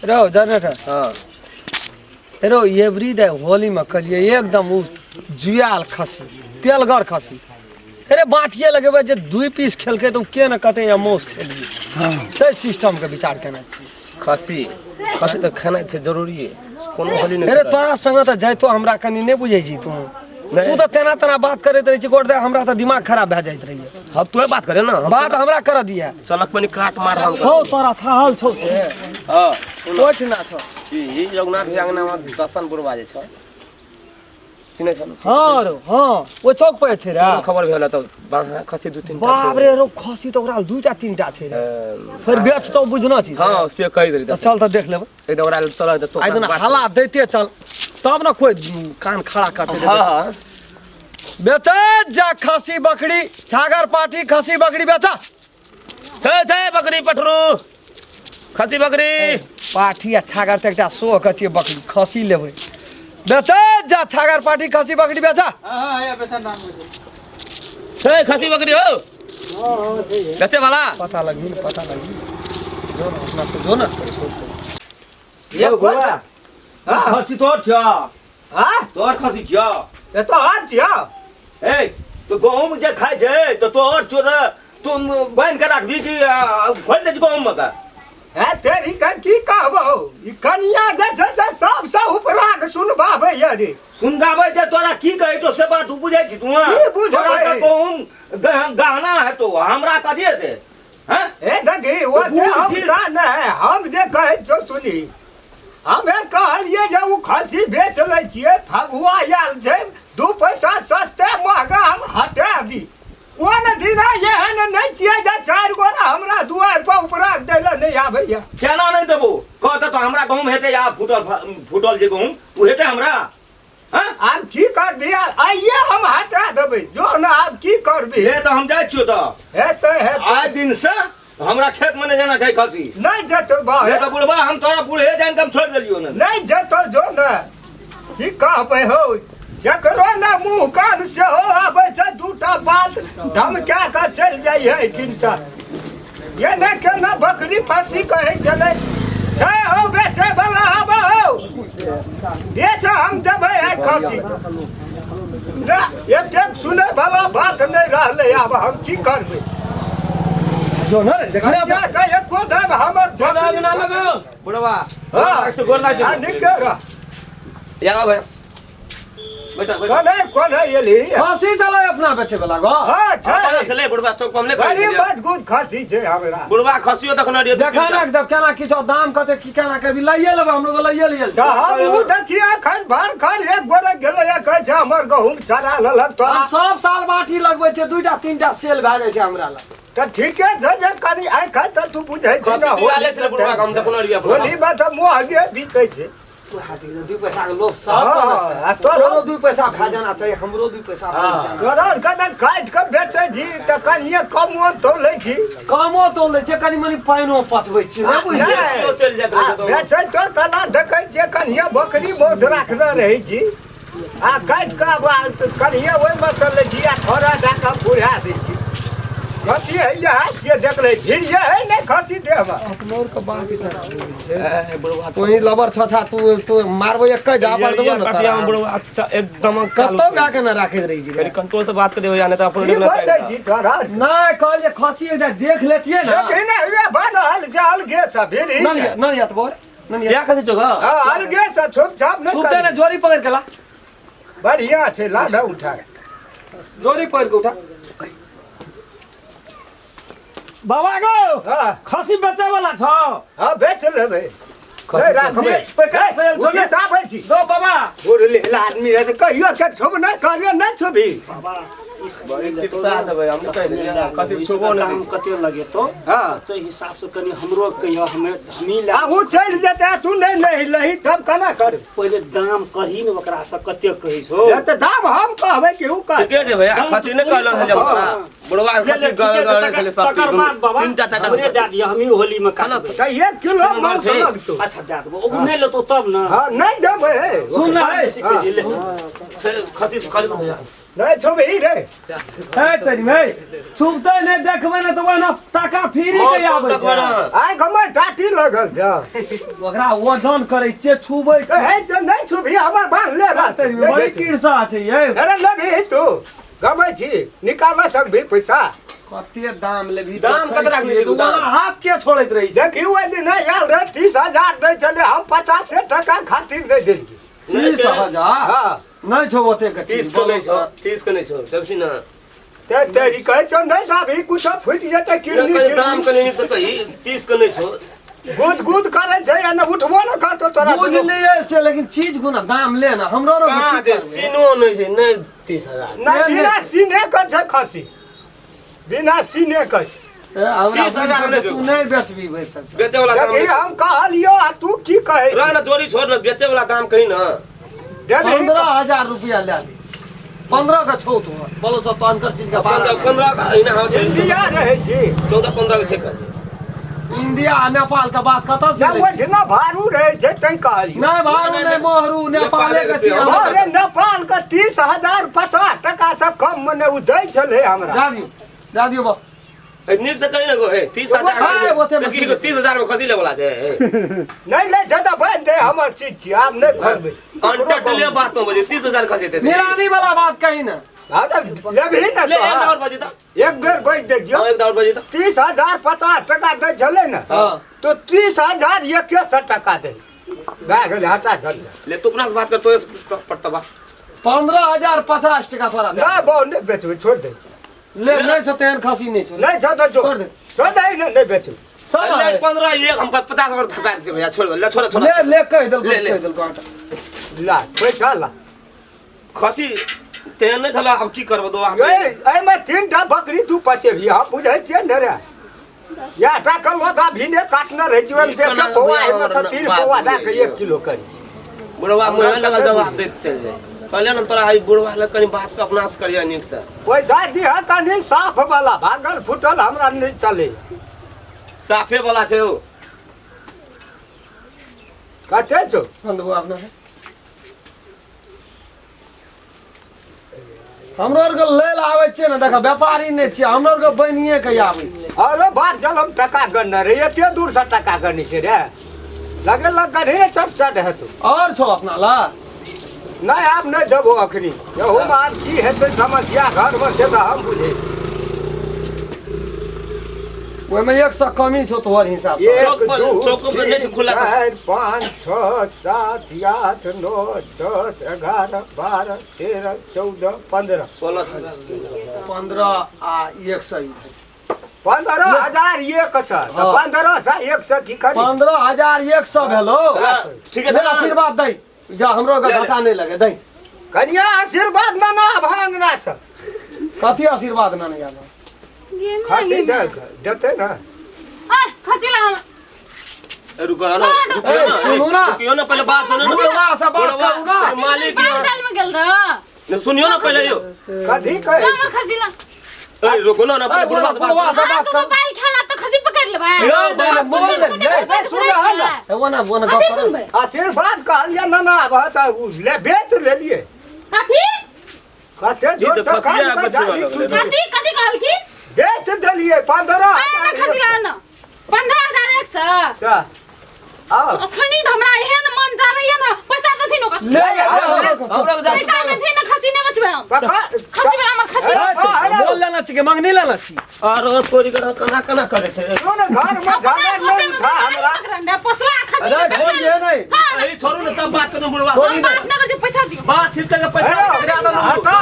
रौ जनरेटर। हाँ। रो एवरी डे होली में कलिए एकदम उ जुआल खसी तेलगर खसी। अरे बाटिए लगेबै जे 2 पीस खेलकै तऽ ओ के ने कते या मौस खेलिए। हाँ। ताहि सिस्टम के विचार केना छी। खसी खसी तऽ खेनाइ छै जरूरी कोनो होली नहि। अरे तोरा संग तऽ जाइतो हमरा कनि नहि बुझै छी तू। तू तऽ तेना तेना बात करैत रहै छी गोड़ दे, हमरा तऽ दिमाग खराब भए जाइत रहैए। हम तोहे बात करे ना, बात हमरा कर दिया। चलक पनी काट मार हम छौ तोरा थाहल छौ से। हां ओठ ना छौ। ई रघुनाथ के अंगना में दसन बुढ़वा जे छौ चिन्है छौ? हां रो हां, ओ चौक पर छै रे। खबर भेल तऽ बाह खसी दू तीन टा। बाप रे रो खसी तऽ ओकरा दूटा तीनटा छै रे। फेर बेचतौ बुझना छी। हां से कहि देली। तऽ चल तऽ देख लेबै। एकदम ओकरा चल तऽ आइ दिना हला दैते चल तब ने कोई कान खड़ा करते। हां बेचे जा खसी बकरी छागर पाटी खसी बकरी बेचा। छै छै बकरी पठरू खसी बकरी पाठी आ छागर तऽ एकटा शो के छियै, बकरी खसी लेबै। बेचे जा छागर पाठी खसी बकरी बेचा। छै खसी बकरी हो बेचे वाला। पता लगी ने, पता लगी जो ना अपना से जो ना। ये गोवा हाँ खसी तोर छ। हाँ तोर खसी छ। ए तो हर छियो। ए तो गहूम जे खाइ छै तो तोहर छो त तुम बान्हि के राखबी कि खोलि दै छी गहूम मे के? ए तेरी के की कहबो, ई कनिया जे छै से सबसे उपरा के सुनबाबै ये रे। सुनगाबै छै तोरा की कहै छौ से बात तू बुझै छी तू? की बुझबै? तोरा तऽ गहूम गहना हेतौ, हमरा कथी हेतै? हैं? ए देखी, ओ तऽ जे बूढ़ हम छी। ता नहि, हम जे कहै छौ सुनी। हमे कहलियै जे ओ खस्सी बेच लै छियै, फगुआ आयल छै, 2 पैसा सस्ते महगा हम हटा दी। कोन दिना एहन नहि छियै जे 4 गोरा हमरा दुआरि पर उपरा दै लए नहि आबैया। केना नहि देबो? कह तऽ हमरा गहूम हेतै या फूटल फूटल जे गहूम ओ हेतै हमरा? हैं? आब की करबी? आइये हम हटा देबै जो ने, आब की करबी? ले तऽ हम जाइ छियौ तऽ। हेतै हेतै। आइ दिन से हमरा खेत में नहीं जाना चाहिए खसी। नहीं जेतो बा। नहीं तो बुढ़वा हम तोरा बूढ़े जान के हम छोड़ देलियो ना। नहीं जेतो जो ना। की कहबै हो, जकरो ने मुंह कान से हो आबै छै दूटा बात धमका के चलि जाइ है एहिठिन से। ये ने केना बकरी फंसी कहै छलै। छै हो बेचै वाला आबै हो। बेच हम देबै आइ खसी। ना एतेक सुनै वाला बात नहि रहलै, आब हम की करबै? जो ना रे देखने कनिया के एको देब हमर बकरी। बुढ़वा। हाँ। गोर लाग। आ निके रह। यहाँ भाई बैठा बैठा। कोन है, कोन है एली? खसी चलै अपना बेचे वाला गो। हाँ, छै। चले बुढ़वा चौक पर हमने बड़ी मजबूत खसी छै हमरा। बुढ़वा खसियो तखन रे। देखा ना एकदम केना की छौ दाम कते की केना करबी, लइए लेबै हम लोग लइए लियै। तऽ हम उ देखिए एखन भर खन एक गोरे गेलै कहै छै हमर गहूम चरा लेलक तोरा। हम सब साल बाटी लगबै छै, 2टा 3टा सेल भए जाइ छै हमरा लग। तऽ ठीके छै जे कनि एखन तऽ तू बुझै छी खसी ने, जुआले छलै बुढ़वा के, हम देखने रहियै अपना। होली मे तऽ महगे बिकै छै। 2 पैसा के लोभ सब हाँ, करै छै। आ तोरो? तोरो 2 पैसा भए जाना चाहिए, हमरो 2 पैसा भए हाँ। जाना। तोरा कने काटि कऽ बेचै छी तऽ कनिये कमो तोलै छी। कमो तोलै छै, कनि मनि पानिओ पचबै छी, नहि बुझलियै? नहि। चलि जाइत रहै छै तऽ। बेचै तो कला देखै छियै कनिये बकरी मौस राखने रहै छी आ काटि कऽ आब कनिये ओहिमे सँ लै छी आ थोड़ा दए कऽ बुढ़ा दै छी। कथी है इएह छियै देखलै भिड़िये है नहि खसी देहमे। अपनो के बात ए, बुढ़वा तू लबर छछा तू तू मारबो एक जा पर देबो ने कटिया में बुढ़वा अच्छा एकदम कतौ गा के न राखैत रहै छी। कनि कंट्रोल से बात कर देबै, नहीं तो अपन की बजै छी तोरा? नहि कहलियै खसी एक देख लेतियै ने। देखी ने हुए बनल छै अलगे से भिड़ी। न लिया न लिया त बोर न लिया। या खसी चोगा? हाँ, अलगे से छुप छाप नहि छुपते करी। ने जोरी पकड़ के ला। बढ़िया छै, ला ने उठा। जोरी पकड़ के उठा। बाबा गो हाँ। खसी बेचे वाला छौ? हाँ बेच लेबै। नहीं राखबै। खसी दाबै छी। गो बाबा। बूढ़ लेल आदमी है तऽ कहियो के छुब नहि कहलियो नहि छुबी। बाबा खसी छुबो नहि। दाम कते लगेतो? हाँ। तो हिसाब से कनि हमरो कहियो हमे हमी ले। आ उ चलि जेतै तू नहि नहि लही तब केना करबै? पहिले दाम कही ने ओकरा से कते कहै छौ। तऽ दाम हम कहबै कि उ कहतै? ठीके छै भैया, खसी नहि कहलहुँ हँ जे हमरा। बुढ़वा ले खसी ले, ठीके छै, गड़े छलै सब तकर बाद बाबा, 3टा 4टा हमरे दए दिअ, हमही होली मे काटबै। तऽ 1 किलो मांस लगतौ। अच्छा दए देबो, ओ नहि लेतौ तब ने। हाँ नहि देबै। सुन ने, ले। खसी खसी नहि छुबही रे। हे तेरी में छुपते नहीं देखबै ने तऽ ओहिना टाका फ्री के आबै छै। आइ हमर टाटी लगल छ। ओकरा वजन करै छियै, छुबै तऽ हे जे नहि छुबही हमर बान्हले रहतै। तेरी में बड़ी कीर्षा छै ये। अरे लेबही तू गबै छी निकाल सकबही पैसा। कते दाम लेबही? दाम कते राखने छी तू दाम? ओना हाथ के छोड़ैत रहै छै। देखी ओहि दिन आयल रहै 30,000 दै छलै, हम 50 टका खातिर नहि देलियै। 30,000? हाँ। नहि छौ ओते के। 30 के नहि छौ, 30 के नहि छौ, देखी ना। ते तेरी कहै छौ नहि साहब ई कुछो फुटि जेतै किडनी। कनि दाम कनि नीक से कही, 30 के नहि छौ। गुद गुद करै छै आ ने उठबो ने करतौ तोरा। बुझलियै से, लेकिन चीज गुना दाम ले ना हमरो रो। कहाँ छै? सीनो नहि छै, नहि 30,000। नहि, बिना सीने के छै खसी, बिना सीने के छै। हमरा 30,000 नहि तू छौ। नहि बेचबी भरि सकता। बेचे वाला दाम देखी नहि। हम कहलियौ आ तू की कहै? रह ना, जोड़ी छोड़ ना, बेचे वाला दाम कही ना। देबही? 15,000 रुपया ले ले, 15 के छौ तू बोलो सब तो अनकर चीज के 15 12। 15 का एना हम छै। इंडिया रहै छी। 14 15 के छै खसी। इंडिया आ नेपाल के बात कतऽ से जब लेबै? ओहिठिना भारू रहै छै तैं कहलियौ। नहि भारू नहि मोहरू, नेपाले के छियै हम। अरे नेपाल के 30,000 50 टका से कम मने उ दै छलै हमरा। दए दियौ, दए दियौ बा। ए, नीक से कही ना गो, हे 30,000। हाँ, ओते देखी गो, 30,000 में खसी ले वाला छै। हे। नहि लै छै तऽ बान्हि दे, हमर चीज छियै, आब नहि खोलबै। अनटटले बात में बजे 30,000 खसी दे। निलानी वाला बात कही ना। हाँ तऽ लेबही ने। ले एक तो दावर बजे त। एक बेर बैठ देखियौ। हां, एक दावर बजे त। 30,000 50 टका दै छलै ने। हाँ। तो 30,100 टका दे भए गेलै, हटा चल। ले तू अपना से बात कर तो पटतबा। 15,050 टका तोरा दे। नहि बहु, नहि बेचबै, छोड़ि दे। ले, नहि छौ तेहन खसी नहि छौ। नहि छौ तऽ जो। छोड़ दे। छोड़ दे ने, नहि बेचबै। चल। ले 15 एक हम 50 और थपा दे भैया, छोड़ दे, ले छोड़ छोड़। ले ले, कहि देलको। ले, ले। कहि देलको आटा। ला पैसा ला। खसी तेहन नहि छला, आब की करबो दो। ए, एहिमे 3 टा बकरी तू पचेबही, हम बुझै छियै ने रे। इएह टा कलौता भीने काटने रहै छी, ओहिमे से ई केना एक पौआ भैया एहिमे से हमरा 3 बात पौआ दए कऽ बुझैए। 1 किलो करी। बुढ़वा मुँहे लगल जवाब दैत चलि जाय। कहलियै ने तोरा, ई बुढ़वा लग कनि बात से अपना से करियै नीक से। पैसा दिह कनि साफ वाला, भागल फूटल हमरा नहि चले। साफे वाला छै ओ। कते छौ? बंद हुआ अपना से। हमरो आरके लै लए आबै छियै ने, देख व्यापारी नहि छियै, हमरो आरके बनिए के आबै छियै। अरे बाप जल, हम टका गणने रे, एते दूर से टका गनै छै रे, लगे लग गढ़ी ने चट चट हेतौ। और छौ अपना ला? नहि, आब नहि देबो अखनी। एहूमे आब की हेतै समस्या घरमे से तऽ हम बुझै। ओहिमे एक सए कमी छौ तोहर हिसाब से। एक, चौक पर- दू, चौक पर नहि छै तीन, खुला। 4, 5, 6, 7, 8, 9, 10, 11, 12, 13, 14, 15। 16। 15 आ 100 ई भेल। 15,100। हाँ। 15,100 की करी? 15,100 भेलो। ठीक है। ले, आशीर्वाद दै जा, हमरो के ले, ले। घाटा नहि लगे दै। कनिया आशीर्वाद ना भांगना से। कथी आशीर्वाद ना नहीं आबे? खसी दे देते ना। आ खसी ला। रुको ना। ए, सुनू ना। रुकियो ना, पहले बात सुनो ना। बुढ़वा से बात करू ना। मालिक बाल दाल में गेल रह। ने सुनियो ना पहले यो। कथी कहे? हमर खसी ला। ए, रुको ना ना, पहले बुढ़वा से बात बुढ़वा से अहाँ बात सब करू। मोबाइल खेला तऽ खसी पकड़ लेबै? यौ, बाप, बोल ले। सुन। ए, ओना ओना कथी गप करू। सुनबै? आशीर्वाद कहलियै ना ना, आब तऽ उ ले बेच लेलियै। कथी? कते ई जोर तऽ तऽ खसिया कान पे बच्चे जाली वाला टूटल। कथी कथी कहलखिन? बेच देलियै 15 आय ना खसी ला ना, 15,100। हजार। आओ। अखनी तऽ हमरा एहन मन जा रही है ना, पैसा देथिन ओकर। ले ले, ले, ले। हमरा के जा। पैसा देथिन ना, खसी नहि बचबै हम। पका। खसी वाला हमर खसी। ए, बोल लेना छी के मंगनी लेना छी। आरो तोरी के केना केना करे छै? सुन, घर में अपना झगड़ खसी नहीं में उठा हमरा। पोसला खसी। अरे बोल जे नहीं। ए, छोड़ू ने, तब बात करू बुढ़वा से। हम बात नहि करै छी, पैसा दियौ। बात छीन के पैसा ए, गिरा देलहुँ। हटा।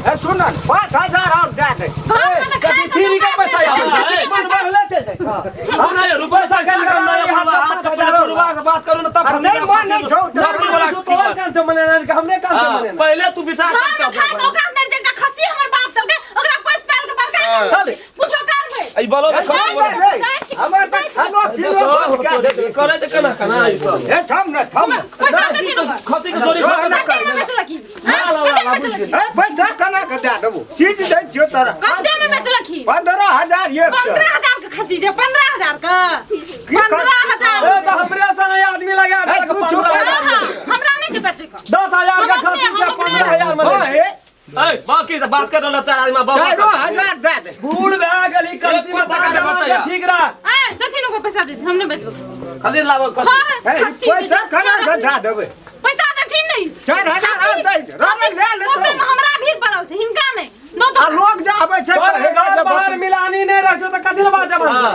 ए सुन, 5,000 और दे दे। घर में तऽ कथी खाय के फ्री के पैसा दुकान आबै छै, छै? मन बढ़ ले चल जाइ छ। हम नहीं रुको, पैसा पैसा कम नहीं नहीं, बुढ़वा, हाथ हाथ पहले बुढ़वा से बात करू ना तब। आ नहि मानै छौ तऽ खसी वाला तोहर कान से मनेना कि हमने कान से हाँ, मनेना? पहले तू विचार घर कर में तब। खाय के औकात नहि छै, एकटा खसी हमर बाप देलकै, ओकरा पोसि पालि के बड़का चल। करबै, कुछो करबै। ई बोलो तऽ जाइ खसी छी, जाइ छी। हमर तऽ खानो पीनो बंद कए देली। करे छै केना केना ई सब? हे थम ने, थम ने। पैसा देथिन ओकर। खसी के जोड़ी जो है ना। कतेमे बेचलखिन? ला, ला, ला, ला, कतेमे बुझि बेचलखिन? ए, पैसा केना के दए देबो? चीज दै छियौ तोरा। कतेमे बेचलखिन? 15,100। 15,000 के खसी जे, 15,000 के, 15,000। ए, तऽ हमरे संगे आदमी लगा ए, देलक तू चुप 15,000। हाँ, हमरा नहि छै बेचै के। 10,000 का हम अपने- खसी छै, हम अपने- 15,000 में हाँ ले। हे। ए, बाकी से बात कर रहल चार आदमी बाबा 4000 दे दे बूढ़ भए गेली कमती में एक बात टका जवान के बताया। ठीक रह आय दथिन ओकर पैसा दे हम नहीं बेचबो खस्सी। खसी लाबो खसी हाँ, ए, खस्सी पैसा बेचब। खना के दे देबै पैसा देथिन नहीं 4000 आर दे दे। रमन ले लेतौ। पोसै में हमरा भीड़ पड़ल छै हिनका नहीं दो आ तो लोग जे आबै छै तोहर कहै घर जे बाहर मिलानी नहीं रह छौ तऽ कथी लए बात जवान हां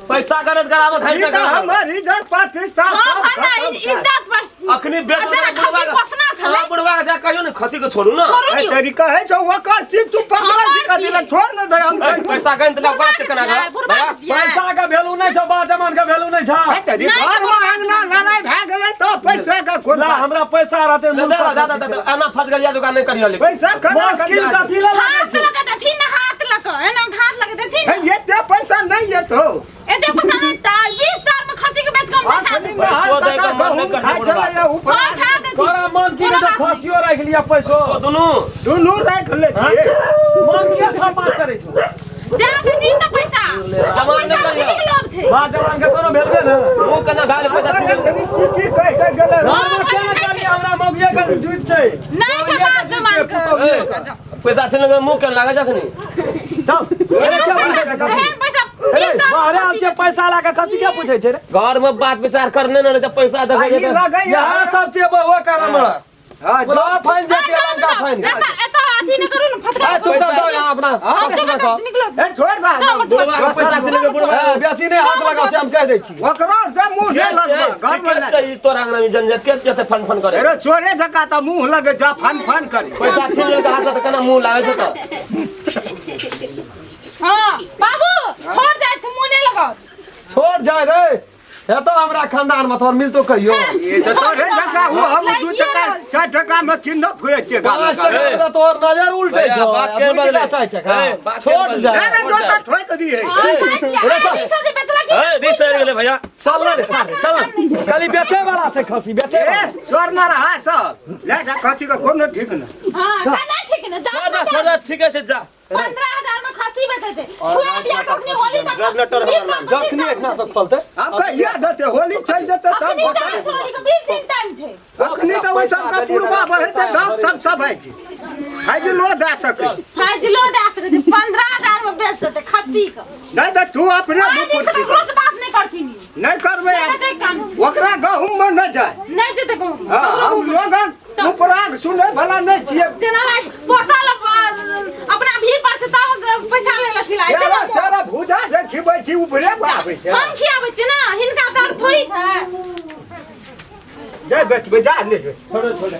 पैसा करत कराबत है ई तऽ हमर इज्जत प्रतिष्ठा हां सब भाई ना खतम कए इज्जत पर अखनी बेच आ जेना खस्सी पोसना छलै हां बुढ़वा के जा कहियो ने खसी के छोड़ू ना छोड़ू ए, दियौ तेरी कहै छौ ओकर चीज तू पकड़ै छी हमर कथी लए चीज। छोड़ ने दे हम ए, पैसा गन त बुढ़बा बात के केना छियै, बुढ़बा के छियै। पैसा के वैल्यू नहीं छौ बात जवान के वैल्यू नहीं छौ ए, तेरी नहि छै घरमे बुढ़बा अंगना लड़ाइ भए गेलै तऽ पैसा के कोन ला बात? हमरा पैसा रहते ले दे दादा दादा एना फस गेलिया दुकान नहीं करियो लेकिन पैसा खना के मुश्किल दे दे। कथी लए लागै हाथ छै लगा देथिन ना हाथ लगा एना हाथ लगा देथिन हे, एते पैसा नहीं एतो एते पैसा नहीं ता 20 साल में खस्सी के बेच के हम देखा अखनी देब नहर पैसो दै के कटा मन नहि गहूम करतै खाइ बुढ़बा। छलैए ऊपर हां खा देथिन तोरा मन की कोनो तऽ बात नहि। खसियो राखि लिया पैसो ओ दुनू दुनू राखि लै छियै मन किया छौ बात करै छौ दे देथिन ना पैसा जमा नहि पैसा करियौ। कथी के लोभ छै बात जवान के कोनो भेलबे ने मुंह केना भए गेलै पैसा अरे, छीन कनी की की कहि के गेलै घर में केना करी हमरा मौगिये के दूध छै नहीं छै बात जमान के ए, पैसा छीन के मुंह केना लागै छै अखनी चल अरे क्या पूछै छै खस्सी? एहन पैसा अरे 20 साल में बाहरे आयल खस्सी छै पैसा ला के खस्सी क्या पूछै छै रे घर में बात विचार करने न रहै पैसा आ देखै ई छै तऽ लगैए यहाँ सब छै वो कर हमरा हाँ, बोला फाइन आ, जाके जाउ लंका ने, फाइन एतऽ एतऽ अथी नहि करू ने फटका ए चुप दो यहाँ अपना हाँ, खस्सी ना खाओ। निकलो ए, छोड़ दे जाउ, बुढ़वा के पैसा छीन के बुढ़वा ए, बेसी नहीं हाथ लगाओ से हम कह दै छी ओकरो से मुँह नहि लगबऽ घर मे के नहि। छै तोरा अंगना में जनजत के छै फन फन करे अरे चोरे जकाँ तऽ मुँह लगै छै फन फन करी पैसा छीन लेल हाथ से तऽ केना मुंह लागै छै तऽ हाँ बाबू छोड़ जाइ छै मुँह नहि लगाओ छोड़ जाए रे हे तो हमरा खानदान में तोहर मिलतो कहियो ई तऽ तोरे जकाँ ओ हम 2 टका 4 टका मे किन फिरै छियै गाम 5 टका में तऽ तोहर नजर उल्टे भैया, छौ बात के आ दू बदले। टका 4 टका ए, बात के छोड़ बदले। जाए नहि नहि जोता ठोकि दियै हाँ, जाइ छियै। रे आइ दिनसँ जे बेचलक ई ए री सड़ गेलै भैया चल ना रे चल ना। खाली बेचे वाला छै खसी बेचे ए वाला। चोर न रहा सब ले जा खसी के कोनो ठीक नहि हाँ का नहीं ठीक ने जा छोड़ दे, छोड़ दे, ठीके छै जा 15,000 में खस्सी बेचै छै खुआ पिया के अखनी होली तक जनरेटर 20 साल, 25 जखनी साल एखना सब खोलते हम कहिया देतै होली चलि जेतै तब अखनी बताउ। टाइम छै होली के 20 दिन टाइम छै अखनी तऽ ओहि सबके पुरबा बहै छै दाम सब सब होइ छै फाजिलो दए सकै छी। फाजिलो दए सकै छै 15,000 में बेच देतै खस्सी के नहि तऽ तू अपने आइ दिन से मुँह ककरो से बात नहीं करथिन ई। नहि करबै नहि आब। जेतै काम छै ओकरा गहूम मे नहि जाय नहि जेतै गहूम हँ, ककरो हम गहूम। लोगक उपराग सुनै वला नहि छियै जेना लाग पोसल अपना भीड़ पर छै तब पैसा ले लथिन आइ सारा जेना सारा भूजा जे खिबै छी उपरे पर आबै छै हम खियाबै छियै ना हिनका दर्द थोड़ी छै जाय बेचबै जा नहि जेबै। छोड़ो छोड़ो